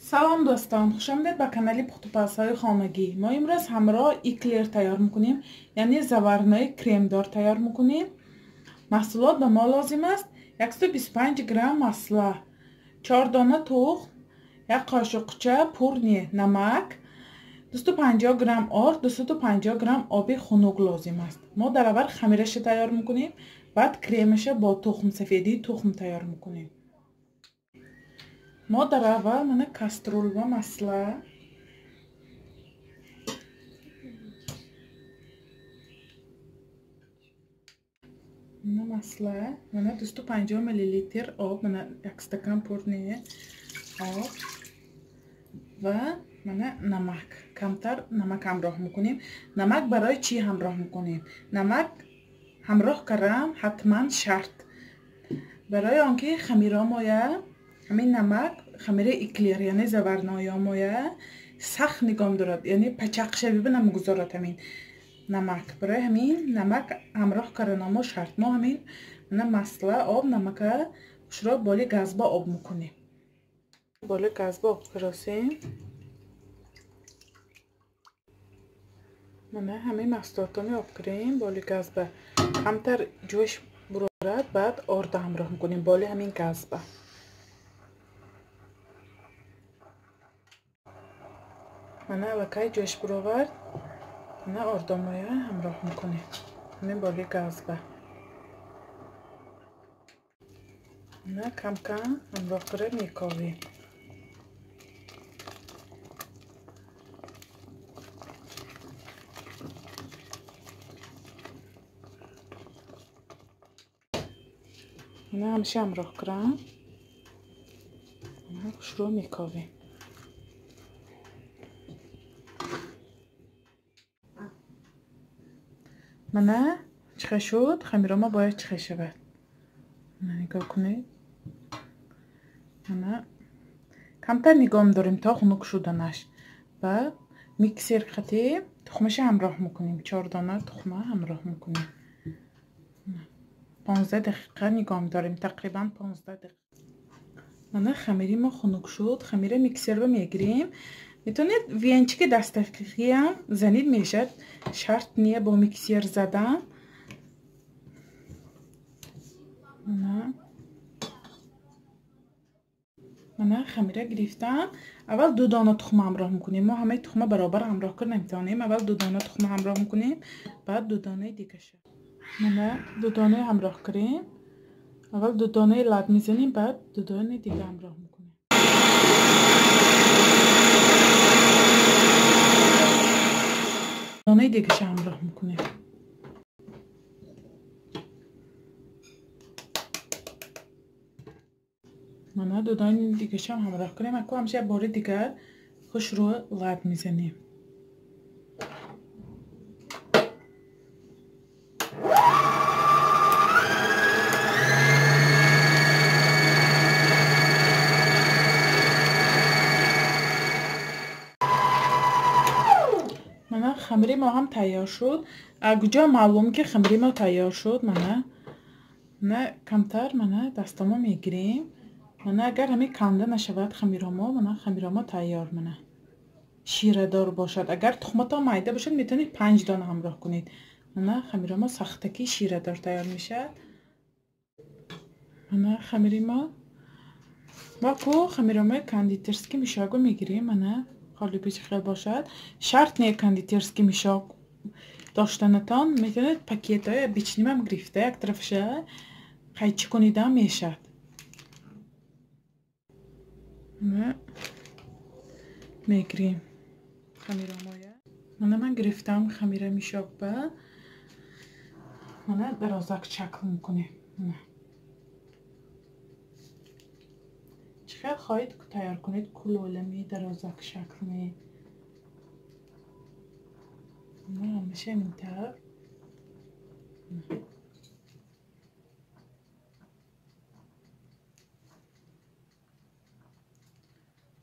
Салом дӯстон, хуш омадед ба канали пухтупазҳои хонагӣ. Мо имрӯз ҳамроҳ эклер тайёр мекунем, яъне заварной кремдор тайёр мекунем. Маҳсулот ба мо лозим аст 125 грамм масла, 4 дона тухм, 1 қошуқча пурни намак, 250 грамм орд, 250 грамм оби хунук лозим аст. Мо дар аввал хамираша тайёр мекунем, баъд кремаша бо тухм, сафедии тухм тайёр мекунем. Мо дар аввал мана кастрюлба масла, мана масла, мана 250 миллилитр об, мана як стакан пурни об ва мана намак. Камтар намак ҳамроҳ мекунем. Намак барои чӣ ҳамроҳ мекунем? Намак ҳамроҳ кардан ҳатман шарт, барои он ки хамира моя ҳамин намак хамираи эклер, яъне заварноё моя сахт нигоҳ дорад, яъне пачақшавиба намегузорад ҳамин намак. Барои ҳамин намак ҳамроҳ карданамо шарт. Мо ҳамин мана масла, об, намака хушро боли газба об мекунем. Боли газба об киросем. Мана ҳамин маҳсулотони об кирем боли газба. Камтар ҷӯш бурорад, баъд орда ҳамроҳ мекунем боли ҳамин газба. Мана аллакай ҷӯш буровард, мана ордомоя ҳамроҳ мекунем ҳамин боли газба. Мана кам-кам ҳамроҳ кира мековем. Мана ҳамеша ҳамроҳ кирам, мана хушрӯ мековем. Мана чихе шуд, хамирома бояд чихе шавад. Мана нигоҳ кунед. Мана камтар нигоҳ медорем то хунук шуданаш. Ба миксер қати тухмаша ҳамроҳ мекунем. 4 дона тухма ҳамроҳ мекунем. 15 дақиқа нигоҳ медорем, тақрибан 15 дақиқа. Мана хамири мо хунук шуд. Хамира миксерба мегирем. Метавонед венчики дастақиқиам занид мешад, шарт не бо миксер задан. Мана хамира гирифтам. Аввал 2 дона тухма ҳамроҳ мекунем. Мо ҳамаи тухма баробар ҳамроҳ кар наметавонем. Аввал 2 дона тухма ҳамроҳ мекунем, баъд 2 донаи дигаша. Мана 2 донаи ҳамроҳ кунем. Аввал 2 донаи лад мезанем, баъд 2 донаи дига ҳамроҳ мекунем. Донаи дигаша ҳамроҳ мекунем. Мана 2 донаи дигаша ҳамроҳ кунем. Аку ҳамеша бори дигар хушрӯ лад мезанем. Мана хамири мо ҳам тайёр шуд. Куҷо маълум ки хамири мо тайёр шуд? Мана мана камтар мана дастомо мегирем. Мана агар ҳамин канда нашавад хамиромо, мана хамиромо тайёр. Мана ширадор бошад. Агар тухматон майда бошад, метавонед 5 дона ҳамроҳ кунед. Мана хамиромо сахтаки ширадор тайёр мешавад. Мана хамири мо ку хамиромои кондитерский мишого мегирем. Мана қолиби чӣ хел бошад. Шарт не кондитерский мишок доштанатон, метавонед пакетҳои бичнимам гирифта як тарафша қайчӣ кунидам мешавад. Мегирем хамиромоя. Мана ман гирифтам хамира мишокба. Мана дарозак шакл мекунем. Чӣ хел хоҳед тайёр кунед, кулолами, дарозак шаклми. Ҳамаша ҳамин тавр.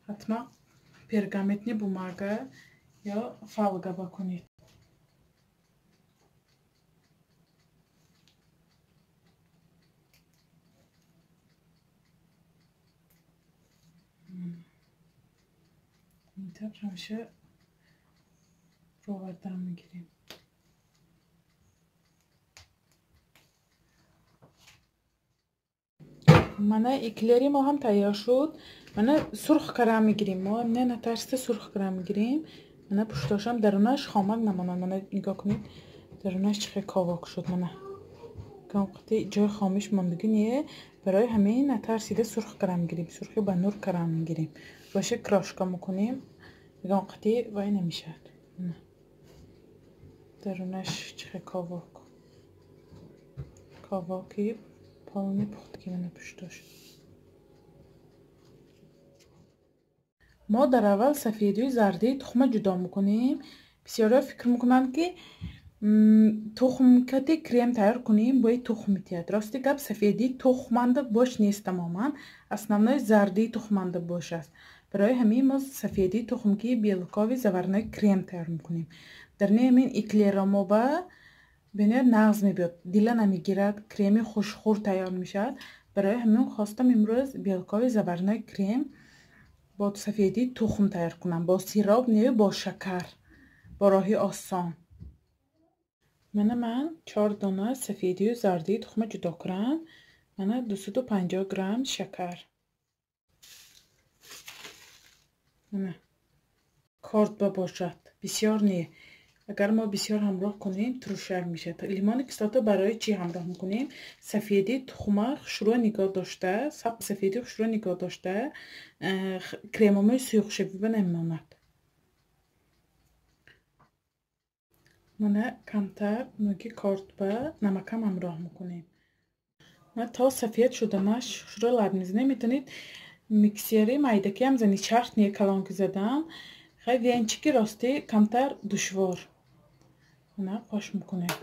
Ҳатман пергаментни бумага ё фолга бакунед. Интавр ҳамеша провардан мегирем. Мана эклери мо ҳам тайёр шуд. Мана сурх кара мегирем. Мо не натарсида сурх кара мегирем. Мана пуштошам дарунаш хомак намонад. Мана нигоҳ кунед, дарунаш чӣ хел ковок шуд. Мана қати ҷои хомиш мондагӣ не. Барои ҳамин натарсида сурх кара мегирем. Сурхи ба нур кара мегирем. Боша крошка мекунем. Ягон қати вай намешавад. Дарунаш чӣ хел ковок. Ковоки полни пухтагӣ мана пуштош. Мо дар аввал сафедию зардии тухма ҷудо мекунем. Бисёриҳо фикр мекунанд, ки тухм кати крем тайёр кунем, бои тухм метиҳад. Рости гап, сафедии тухманда бош нест тамоман. Основной зардии тухманда бош аст. Барои ҳамин мо сафедии тухм ки белкови заварной крем тайёр мекунем. Дар не ҳамин эклера мо ба бениҳоят нағз мебиёд, дила намегирад, креми хушхӯр тайёр мешавад. Барои ҳамин хостам имрӯз белкови заварной крем бо сафедии тухм тайёр кунам, бо сироп не, бо шакар, бо роҳи осон. Мана ман 4 дона сафедию зардии тухма ҷудо кунам. Мана 250 грамм шакар. Мана корд ба бошад, бисёр не. Агар мо бисёр ҳамроҳ кунем, туршак мешавад. Лимони кислота барои чӣ ҳамроҳ мекунем? Сафедии тухма хушрӯ нигоҳ дошта, сафедии хушрӯ нигоҳ дошта, кремомои суюқшавиба намемонад. Мана камтар ноги корд ба намакам ҳамроҳ мекунем. Мана то сафед шуданаш хушрӯ лаб мезанем. Метавонед миксери майдакиам зани, чарх не калон ки задам. Хай венчики рости камтар душвор. Мана қош мекунем.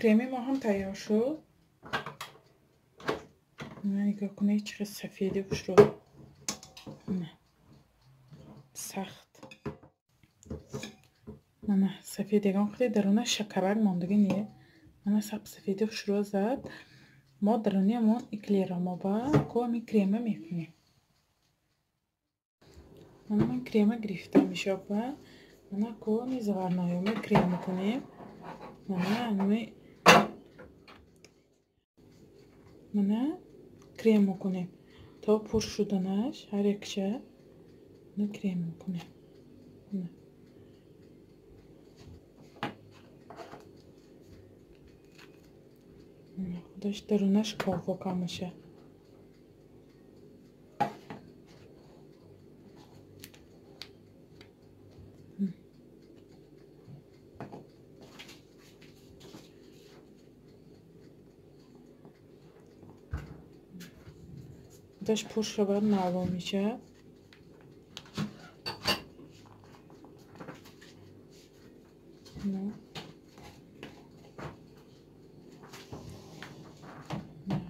Креми мо ҳам тайёр шуд. Нигоҳ кунед, чӣ қадр сафеди хушрӯ. Сахт. Мана сафед ягон қадар дарунаш шакарак мондагӣ не. Мана сафеди хушрӯ зад. Мо даруни ҳамон эклера мо ба ко ҳамин крема мекунем. Мана ман крема гирифтам ишоба. Мана ко ҳамин заварноёма крем мекунем. Мана крем мекунем то пур шуданаш ҳар якша крем мекунем. Худаш дарунаш ковок ҳамаша. Худаш пур шавад маълум мешавад.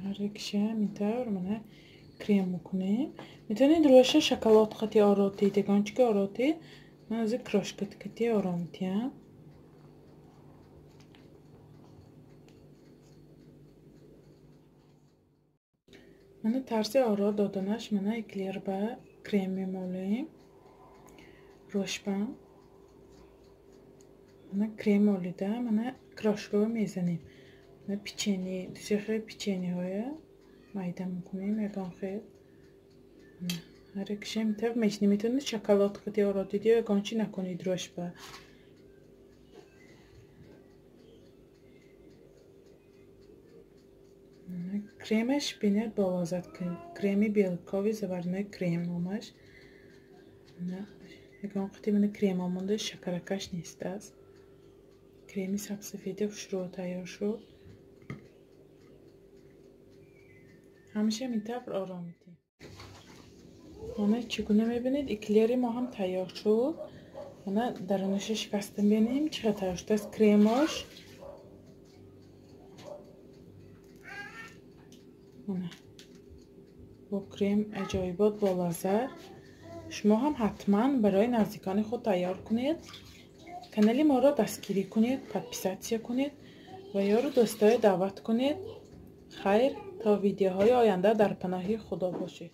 Ҳар якша ҳаминтавр мана крем мекунем. Метавонед рӯяша шоколад қати оро диҳед, ягон чӣ ки оро диҳед. Ман ҳозир крошка қати оро медиҳам. Мана тарзи оро доданаш. Мана эклер ба крем мемолем. Рӯшбам. Мана крем молида, мана крошкаро мезанем. Мана печенье, дусе хел печеньеҳоя майда мекунем ягон хел. Ҳар якша ҳаминтавр мечинем. Метавонед шоколад қати оро диҳед ё ягон чӣ накунед рӯшба. Кремаш бениҳоят болаззат. Креми белкови заварной крем номаш. Ягон қати мана крема монда, шакаракаш нест аст. Креми сабсафеди хушрӯ тайёр шуд. Ҳамеша ҳаминтавр оро медиҳем. Мана чӣ гуна мебинед, эклери мо ҳам тайёр шуд. Мана дарунаша шикастам бинем, чӣ қадр тайёр шудааст кремош. Мана, бо крем аҷоибот, бо лаззат. Шумо ҳам ҳатман барои наздикони худ тайёр кунед. Канали моро дастгирӣ кунед, подписаться кунед ва ёру дӯстое даъват кунед. Хайр, то видеоҳои оянда дар паноҳи Худо бошед.